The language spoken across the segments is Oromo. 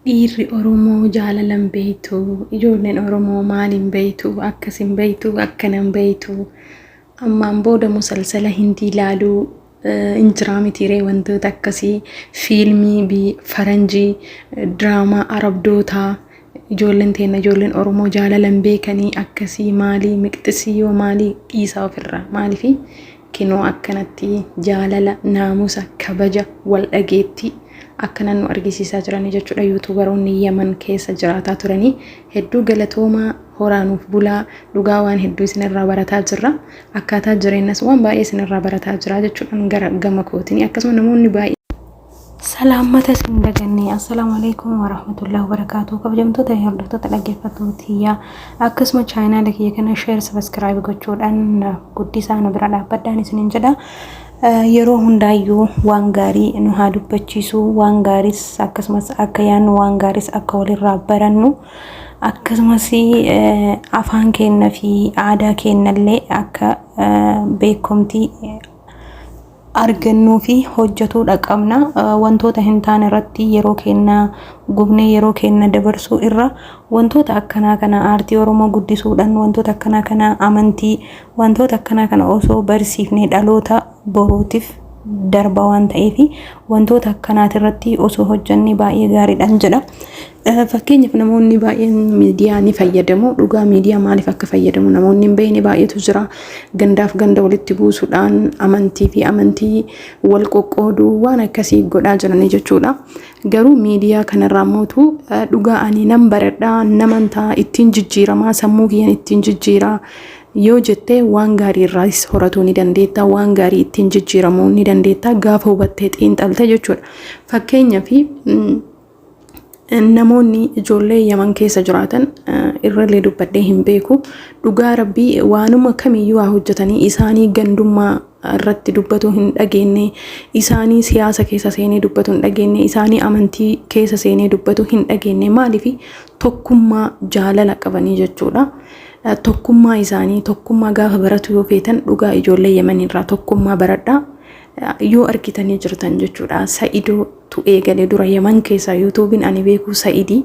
Dhiirri Oromoo jaalala hin beeytu, ijoolleen Oromoo maal hin beeytu, akkas hin beeytu, akkana hin beeytu. Ammaan booda musalsala hindii laaluu hin jiraa mitiiree wantoota akkasii fiilmii faranjii, diraamaa arabdootaa ijoolleen teenna ijoolleen Oromoo jaalala hin beekanii akkasii maalii miqxisii yoo maalii dhiisaa ofirraa maaliifi Kinoo akkanatti jaalala, naamusa, kabaja, wal dhageettii akkanan nu argisiisaa jiranii jechuudha yuutuubaroonni Yaman keessa jiraataa turanii hedduu galatoomaa horaa nuuf bulaa dhugaa waan hedduu isinirraa barataa jirra akkaataa jireenyas waan baay'ee isinirraa barataa jira jechuudhaan gara gama kootiin akkasuma namoonni baay'ee Salaammata isin daganne. Assalaamu alaikum warahmatullahi wabarakatuh. Kabajamtoota fi hordoftoota dhaggeeffattoota tiyyaa akkasuma chaayinaala kiyya kana sheer sabiskiraayib gochuudhaan guddisaa nu bira dhaabbadhaan isinin jedha. Yeroo hundaayyuu waan gaarii nu haa dubbachiisu, waan gaariis akkasumas akka yaannu, waan gaariis akka walirraa barannu, akkasumas afaan keenya fi aadaa keenyallee akka beekumtii argannuu fi hojjatuudha qabna. Wantoota hin taane irratti yeroo keenya gubnee yeroo keenya dabarsuu irra wantoota akkanaa kana aartii Oromoo guddisuudhaan wantoota akkanaa kana amantii wantoota akkanaa kana osoo barsiifnee dhaloota boruutiif darba waan ta'eef wantoota akkanaati irratti osoo hojjannee baay'ee gaariidhaan jedha. Fakkeenyaaf namoonni baay'een miidiyaa ni fayyadamu. Dhugaa miidiyaa maaliif akka fayyadamu namoonni hin beekne baay'eetu jira. Gandaaf ganda walitti buusuudhaan amantii fi amantii wal qoqqooduu waan akkasii godhaa jiranii jechuudha. Garuu miidiyaa kanarraa mootu dhugaa ani nan baradhaa naman ta'a ittiin jijjiiramaa sammuu kiyyan ittiin jijjiiraa yoo jettee waan gaarii irraas horatuu ni dandeetta waan gaarii ittiin jijjiiramuu ni dandeetta gaafa hubattee xiinxalte jechuudha. Fakkeenyaaf namoonni ijoollee Yaman keessa jiraatan irrallee dubbadhee hin beeku. Dhugaa rabbii waanuma kamiyyuu haa hojjetanii isaanii gandummaa irratti dubbatu hin dhageenye, isaanii siyaasa keessa seenee dubbatu hin dhageenye, isaanii amantii keessa seenee dubbatu hin dhageenye. Maaliif tokkummaa jaalala qabanii jechuudha. Tokkummaa isaanii tokkummaa gaafa baratu yoo feetan dhugaa ijoollee Yaman irraa tokkummaa baradhaa. Yoo argitanii jirtan jechuudha. Sa'idoo tu eegale dura Yaman keessaa yuutuubiin ani beeku Sa'idii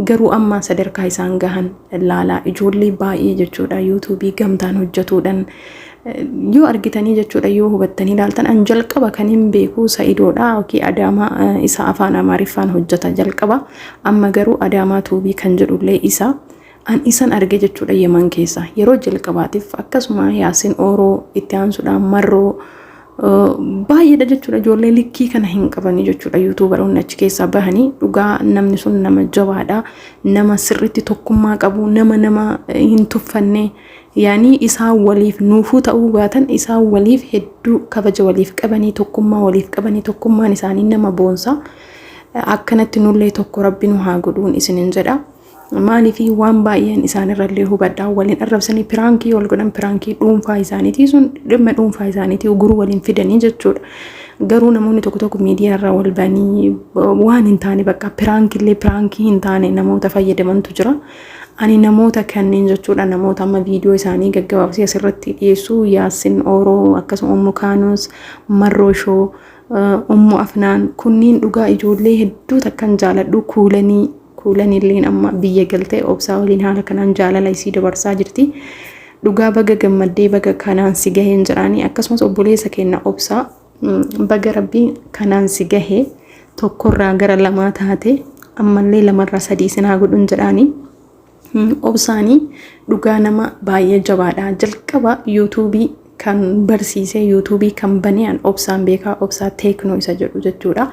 garuu amma sadarkaa isaan gahan laalaa ijoollee baay'ee jechuudha yuutuubii gamtaan hojjetuudhaan yoo argitanii jechuudha yoo hubattanii ilaaltan an jalqaba kan hin beeku Sa'idoodha yookiin Adaamaa isa afaan Amaariffaan hojjeta jalqaba amma garuu Adaamaa tuubii kan jedhullee isa an isan arge jechuudha Yaman keessa yeroo jalqabaatiif akkasuma Yaasin Ooroo itti aansuudhaan Marroo baay'eedha jechuudha ijoollee likkii kana hin qabanii jechuudha yuutuubaroonni achi keessaa bahanii dhugaa namni sun nama jabaadha nama sirriitti tokkummaa qabu nama nama hin tuffanne yaanii isaan waliif nuufuu ta'uu baatan isaan waliif hedduu kabaja waliif qabanii tokkummaa waliif qabanii tokkummaan isaanii nama boonsa akkanatti nullee tokko rabbi nu haa godhuun isinin jedha. Maaliif waan baay'een isaanirrallee hubadhaa waliin arrabsanii piraankii wal godhan piraankii dhuunfaa isaaniitii sun dhimma dhuunfaa isaaniitii uguruu waliin fidanii jechuudha. Garuu namoonni tokko tokko miidiyaa irraa wal banii waan hin taane bakka piraankillee piraankii hin taane namoota fayyadamantu jira. Ani namoota kanneen jechuudha namoota amma viidiyoo isaanii gaggabaabsee asirratti dhiyeessu Yaassin Ooroo akkasuma Ummu Kaanuus Marroo Shoo Ummu Afnaan kunniin dhugaa ijoollee hedduu takkan jaaladhu kuulanii Kuulanilleen amma biyya galtee obsaa waliin haala kanaan jaalala isii dabarsaa jirti. Dhugaa baga gammaddee baga kanaan si gaheen jedhaanii akkasumas obboleessa keenya obsaa baga rabbiin kanaan si gahe tokkorraa gara lamaa taate ammallee lamarraa sadii isin haa godhun jedhaanii. Obsaanii dhugaa nama baay'ee jabaadha. Jalqaba yuutuubii kan barsiisee yuutuubii kan banee an obsaan beekaa obsaa teeknoo isa jedhu jechuudha.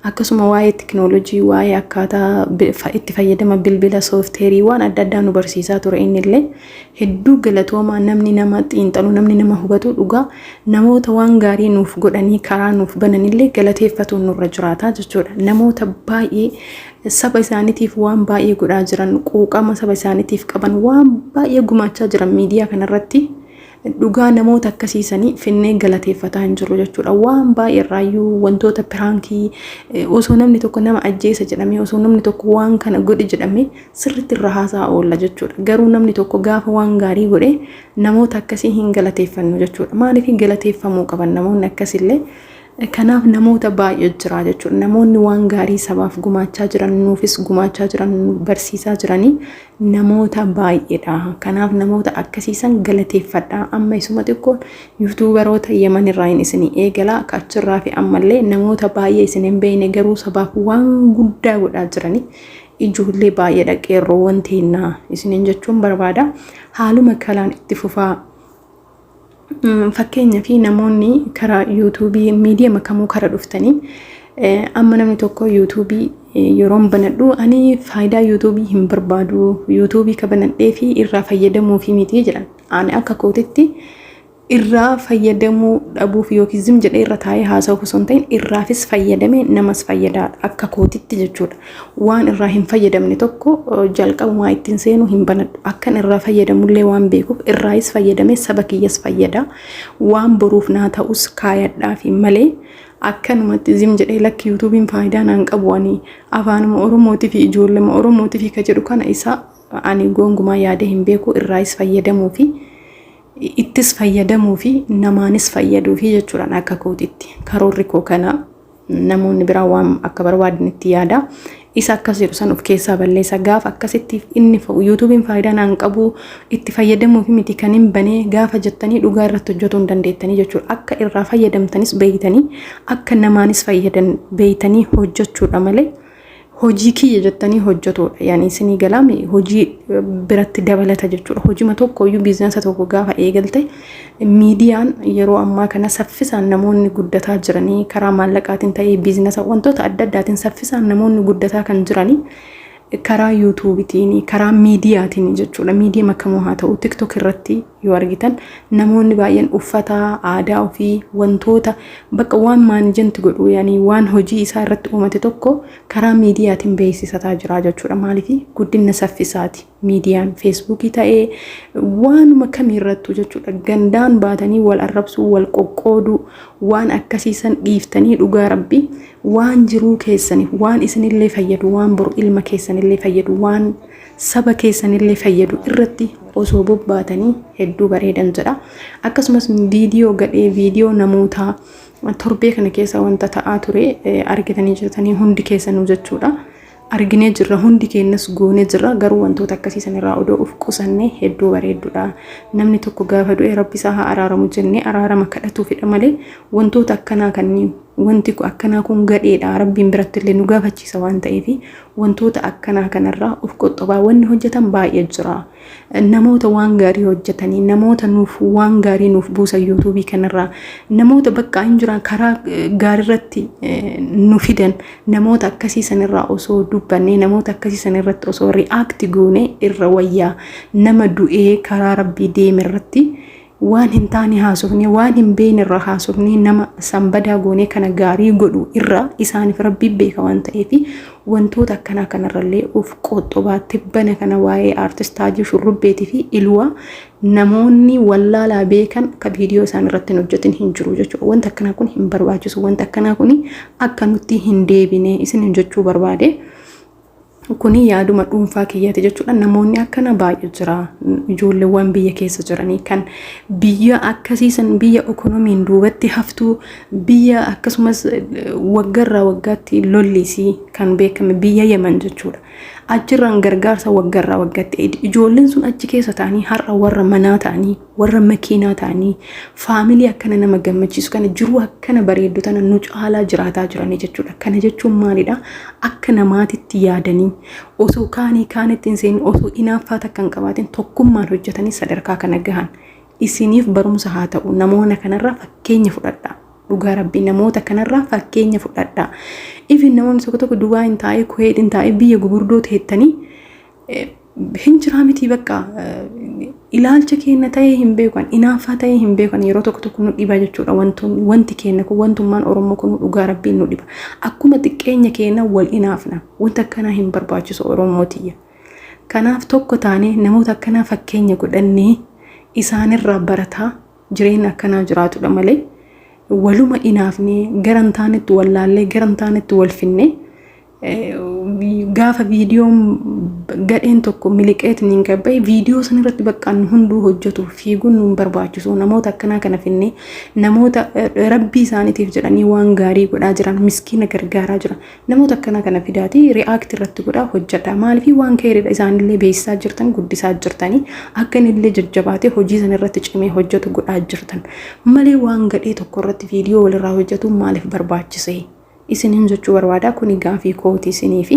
Akkasuma waa'ee teknoolojii waa'ee akkaataa itti fayyadama bilbila soofteerii waan adda addaa nu barsiisaa ture innillee hedduu galatoomaa namni nama xiinxalu namni nama hubatu dhugaa namoota waan gaarii nuuf godhanii karaa nuuf bananillee galateeffatuun nurra jiraata jechuudha. Namoota baay'ee saba isaaniitiif waan baay'ee godhaa jiran quuqama saba isaaniitiif qaban waan baay'ee gumaachaa jiran miidiyaa kanarratti dhugaa namoota akkasiisanii finnee galateeffataa hin jirru jechuudha. Waan baay'ee irraayyuu wantoota piraankii osoo namni tokko nama ajjeesa jedhamee osoo namni tokko waan kana godhe jedhamee sirriitti irra haasaa oolla jechuudha. Garuu namni tokko gaafa waan gaarii godhe namoota akkasii hin galateeffannu jechuudha. Maaliif galateeffamuu qaban namoonni akkasillee Kanaaf namoota baay'ee jira jechuudha. Namoonni waan gaarii sabaaf gumaachaa jiran, nuufis gumaachaa jiran, nu barsiisaa jiranii namoota baay'eedha. Kanaaf namoota akkasiisan galateeffadha. Amma isuma xiqqoon yuutuubaroota Yemen irraa hin isinii eegala. Akka achirraa fi ammallee namoota baay'ee isin hin beekne garuu sabaaf waan guddaa godhaa jiranii ijoollee baay'eedha, qeerroowwan teennaa isiniin jechuun barbaada. Haaluma kanaan itti fufaa. Fakkeenyaa fi namoonni karaa yuutuubii miidiyaa kamuu kara dhuftanii, amma namni tokko yuutuubii yeroon banadhu ani faayidaa yuutuubii hin barbaadu, yuutuubii ka banadhee fi irraa fayyadamuu fi miti jedhan. Ani akka kootitti irraa fayyadamuu dhabuuf yookiin zim jedhee irra taa'ee haasa'uuf osoo hin ta'in, irraafis fayyadame namas fayyadaa akka kootitti jechuudha. Waan irraa hin fayyadamne tokko jalqabumaa ittiin seenuu hin banadhu. Akkan irraa fayyadamullee waan beekuuf irraayis fayyadamee saba kiyyas fayyada. Waan boruuf naa ta'us kaayadhaa fi malee akkanumatti zim jedhee lakki yuutuubiin faayidaa naan qabu, ani afaanuma Oromootii fi ijoollema Oromootii fi ka jedhu kana isa ani gonkumaa yaadee hin beeku. Irraayis fayyadamuu fi ittis fayyadamuu fi namaanis fayyaduu fi jechuudhaan akka kootitti karoorri koo kana. Namoonni biraa waan akka barbaadanitti yaada. Isa akkas jedhu san of keessaa balleessa. Gaafa akkasitti inni yuutuubiin faayidaa naan qabu, itti fayyadamuu fi miti kan hin banee gaafa jettanii, dhugaa irratti hojjetuu hin dandeettanii jechuudha. Akka irraa fayyadamtanis beeytanii, akka namaanis fayyadan beeytanii hojjechuudha malee hojii kiyya jettanii hojjetuudha. Yani isinii galaami, hojii biratti dabalata jechuudha. Hojima tokko iyyuu, biizinasa tokko gaafa eegalte, miidiyaan yeroo ammaa kana saffisaan namoonni guddataa jiranii karaa maallaqaatiin ta'ee biizinasa wantoota adda addaatiin saffisaan namoonni guddataa kan jiranii karaa yuutuubitiin, karaa miidiyaatiin jechuudha. Miidiyaa kamuu haa ta'u, TikTok irratti yoo argitan namoonni baay'een uffata aadaa ofii, wantoota bakka waan maanjanti godhu, yani waan hojii isaa irratti uumate tokko karaa miidiyaatiin beeksisataa jira jechuudha. Maaliif? Guddina saffisaati. Miidiyaan feesbuukii ta'ee waanuma kamiirrattu jechuudha. Gandaan baatanii wal arrabsuu, wal qoqqooduu, waan akkasiisan dhiiftanii, dhugaa rabbii waan jiruu keessaniif waan isinillee fayyadu, waan boru ilma keessanillee fayyadu, waan saba keessanillee fayyadu irratti osoo bobbaatanii hedduu bareedan jedha. Akkasumas viidiyoo gadhee, viidiyoo namootaa torbee kana keessa wanta ta'aa ture argitanii jirtanii hundi keessanuu jechuudha. Arginee jirra, hundi keenyas goonee jirra, garuu wantoota akkasii sanirraa odoo of qusannee hedduu bareedduudha. Namni tokko gaafa du'e rabbi isaa haa araaramu jennee araarama kadhatuufidha malee wantoota akkanaa kanneen, wanti akkanaa kun gadheedha, rabbiin biratti illee nu gaafachiisa waan ta'eef wantoota akkanaa kanarraa of qoxxobaa. Wanni hojjetan baay'ee jira. Namoota waan gaarii hojjetanii, namoota nuuf waan gaarii nuuf buusan, yuutuubii kanarraa namoota bakka hin jiran karaa gaariirratti nu fidan, namoota akkasii sanirraa osoo dubbannee, namoota akkasii sanirratti osoo react goone irra wayyaa. Nama du'ee karaa rabbii deeme irratti waan hin taane haasofnee, waan hin beekne irra haasofnee, nama sanbadaa goonee kana gaarii godhu irra isaaniif rabbii beeka waan ta'eef wantoota akkanaa kanarrallee of qoxxobaa. Tibbana kana waa'ee aartist Taajii Shurrubbeetii fi Iluwaa namoonni wallaalaa beekan akka viidiyoo isaan irratti hin hojjetin hin jiru jechuudha. Wanta akkanaa kun hin barbaachisu. Wanta akkanaa kun akka nutti hin deebine isin jechuu barbaade. Kuni yaaduma dhuunfaa kiyyaati jechuudha. Namoonni akkana baay'ee jira. Ijoolleewwan biyya keessa jiranii kan biyya akkasiisan, biyya ekonomiin duubatti haftuu, biyya akkasumas waggarraa waggaatti lollisii kan beekame biyya Yemen jechuudha. Achirraan gargaarsa waggarraa waggaatti ijoolleen sun achi keessa ta'anii har'a warra manaa ta'anii, warra makiinaa ta'anii, faamilii akkana nama gammachiisu kana, jiruu akkana bareeddu tana nu caalaa jiraataa jiranii jechuudha. Kana jechuun maalidha? Akka namaatitti yaadanii, osoo kaanii kaanitti hin seenin, osoo inaaffaa takka hin qabaatin tokkummaan hojjetanii sadarkaa kana gahan. Isiniif barumsa haa ta'u, namoota kanarraa fakkeenya fudhadhaa. Dhugaa rabbii namoota kanarraa fakkeenya fudhadhaa. Ifin namoonni tokko tokko Dubaa hin taa'ee, Kuweet hin taa'ee, biyya gugurdoo teettanii hin jiraa miti, bakka ilaalcha keenya ta'ee hin beekan, inaaffaa ta'ee hin beekan, yeroo tokko tokko nu dhiba jechuudha. Wanti keenya kun, wantummaan Oromoo kun dhugaa rabbiin nu dhiba. Akkuma xiqqeenya keenya wal inaafna. Wanta akkanaa hin barbaachisu, Oromootiyya. Kanaaf tokko taanee namoota akkanaa fakkeenya godhannee isaanirraa barataa jireenya akkanaa jiraatudha malee waluma inaafnee gara hin taanetti wallaallee, gara hin taanetti wal finnee Gaafa viidiyoon gadheen tokko miliqeetiin hin gabbaye, viidiyoo san irratti bakka nu hunduu hojjetu fiiguun nu hin barbaachisu. Namoota akkanaa kana finnee, namoota rabbii isaaniitiif jedhanii waan gaarii godhaa jiran, miskiina gargaaraa jiran, namoota akkanaa kana fidaatii react irratti godhaa hojjedha. Maaliif? Waan keeriidha. Isaanillee beeksisaa jirtan, guddisaa jirtanii, akka inni illee jajjabaatee hojii sana irratti cimee hojjetu godhaa jirtan malee, waan gadhee tokko irratti viidiyoo walirraa hojjetu maaliif barbaachise? Isiniin jechuu barbaada. Kuni gaafii kooti isinii fi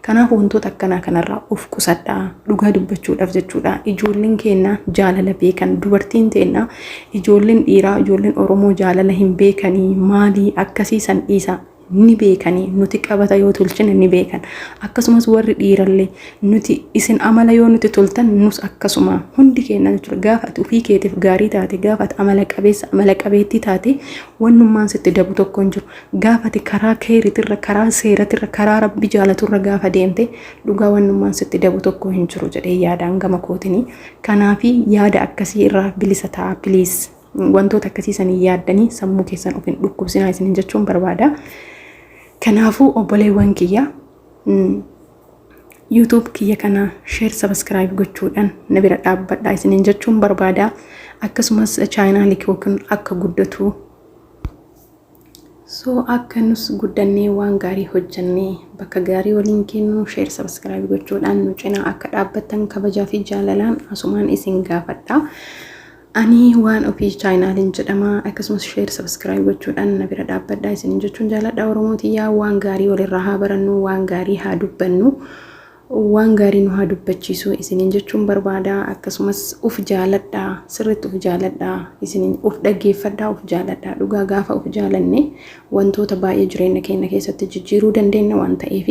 kanaaf wantoota akkanaa kanarraa of qusadhaa. Dhugaa dubbachuudhaaf jechuudha, ijoolleen keenya jaalala beekan, dubartiin teenna, ijoolleen dhiiraa, ijoolleen Oromoo jaalala hin beekanii maalii akkasii san dhiisa. Ni beekanii, nuti qabata yoo tolchine ni beekan. Akkasumas warri dhiirallee nuti isin amala yoo nuti toltan, nus akkasuma, hundi keenya jechuudha. Gaafa ati ofii keetiif gaarii taate, gaafa ati amala qabeessa, amala qabeettii taate, wannummaan sitti dabu tokko hin jiru. Gaafa ati karaa keeritirra, karaa seeratirra, karaa rabbi jaalaturra gaafa deemte, dhugaa wannummaan sitti dabu tokko hin jiru jedhee yaadaan gama kootinii. Kanaafi yaada akkasii irraa bilisa ta'a, please. Wantoota akkasii sanii yaaddanii sammuu keessan of hin dhukkubsinaa isinin jechuun barbaada. Kanaafuu obboleewwan kiyya, YouTube kiyya kana share, subscribe gochuudhaan na bira dhaabbadhaa isinin jechuun barbaada. Akkasumas chaayinaalii koo kun akka guddatu, so akka nus guddannee waan gaarii hojjannee bakka gaarii waliin kennu, share, subscribe gochuudhaan nu cinaa akka dhaabbattan kabajaa fi jaalalaan asumaan isin gaafadha. Ani waan ofii chaayinaaliin jedhama. Akkasumas share, subscribe gochuudhaan na bira dhaabbadhaa isin jechuun jaaladha. Oromootii, waan gaarii walirraa haa barannu, waan gaarii haa dubbannu, waan gaarii nu haa dubbachiisu isiniin jechuun barbaada. Akkasumas uf jaaladhaa, sirriitti uf jaaladhaa, isiniin uf dhaggeeffadhaa, uf jaaladhaa. Dhugaa gaafa uf jaalanne wantoota baay'ee jireenya keenya keessatti jijjiiruu dandeenya waan ta'eef,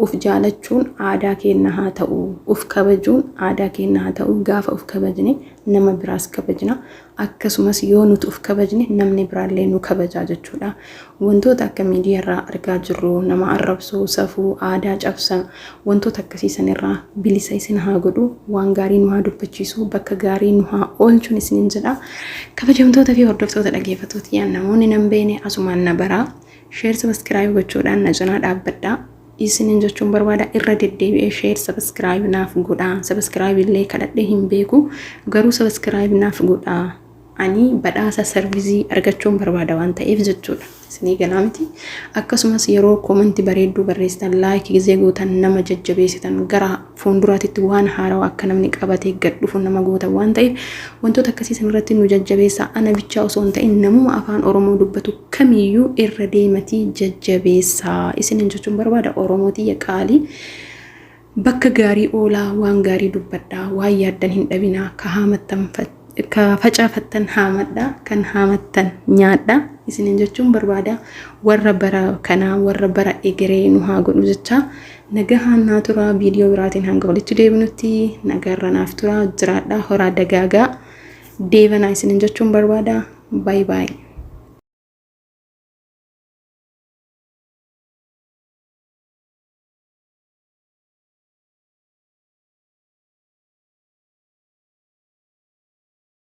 uf jaalachuun aadaa keenya haa ta'u, uf kabajuun aadaa keenya haa ta'u. Gaafa uf kabajne nama biraas kabajna. Akkasumas yoo nuti uf kabajne namni biraallee nu kabajaa jechuudha. Wantoota akka miidiyaa irraa argaa jirru, nama arrabsuu, safuu, aadaa cabsa, wantoota akkasii sanirraa bilisa isin haa godhu, waan gaarii nu haa dubbachiisu, bakka gaarii nu haa oolchuun isinin jedha. Kabajamtoota fi hordoftoota, dhaggeeffattoota, namoonni nan beene asumaan na baraa, share, subscribe gochuudhaan na cinaa dhaabbadhaa isinin jechuun barbaada. Irra deddeebi'ee share, subscribe naaf godhaa. Subscribe illee kadhadhee hin beeku, garuu subscribe naaf godhaa. Ani badhaasa sarvizii argachuun barbaada waan ta'eef jechuudha. Isinii galaa miti? Akkasumas yeroo comment bareedduu barreessitan, like gizee gootan, nama jajjabeessitan, gara fuulduraatitti waan haarawaa akka namni qabatee gad dhufu nama gootan waan ta'eef, wantoota akkasii irratti nu jajjabeessaa. Ana bichaa osoo hin ta'in namuma afaan Oromoo dubbatu kamiyyuu irra deematii jajjabeessaa isinin jechuun barbaada. Oromootii qaalii, bakka gaarii oolaa, waan gaarii dubbadhaa, waan yaaddan hin dhabinaa, ka haamattan, ka facaafattan haamadhaa, kan haamattan nyaadhaa isinin jechuun barbaada. Warra bara kanaa, warra bara egeree nu haa godhu jecha, nagahaan naa turaa. Viidiyoo biraatiin hanga walitti deebinutti nagaarra naaf turaa, jiraadhaa, horaa, dagaagaa, deebanaa isinin jechuun barbaada. Bye bye.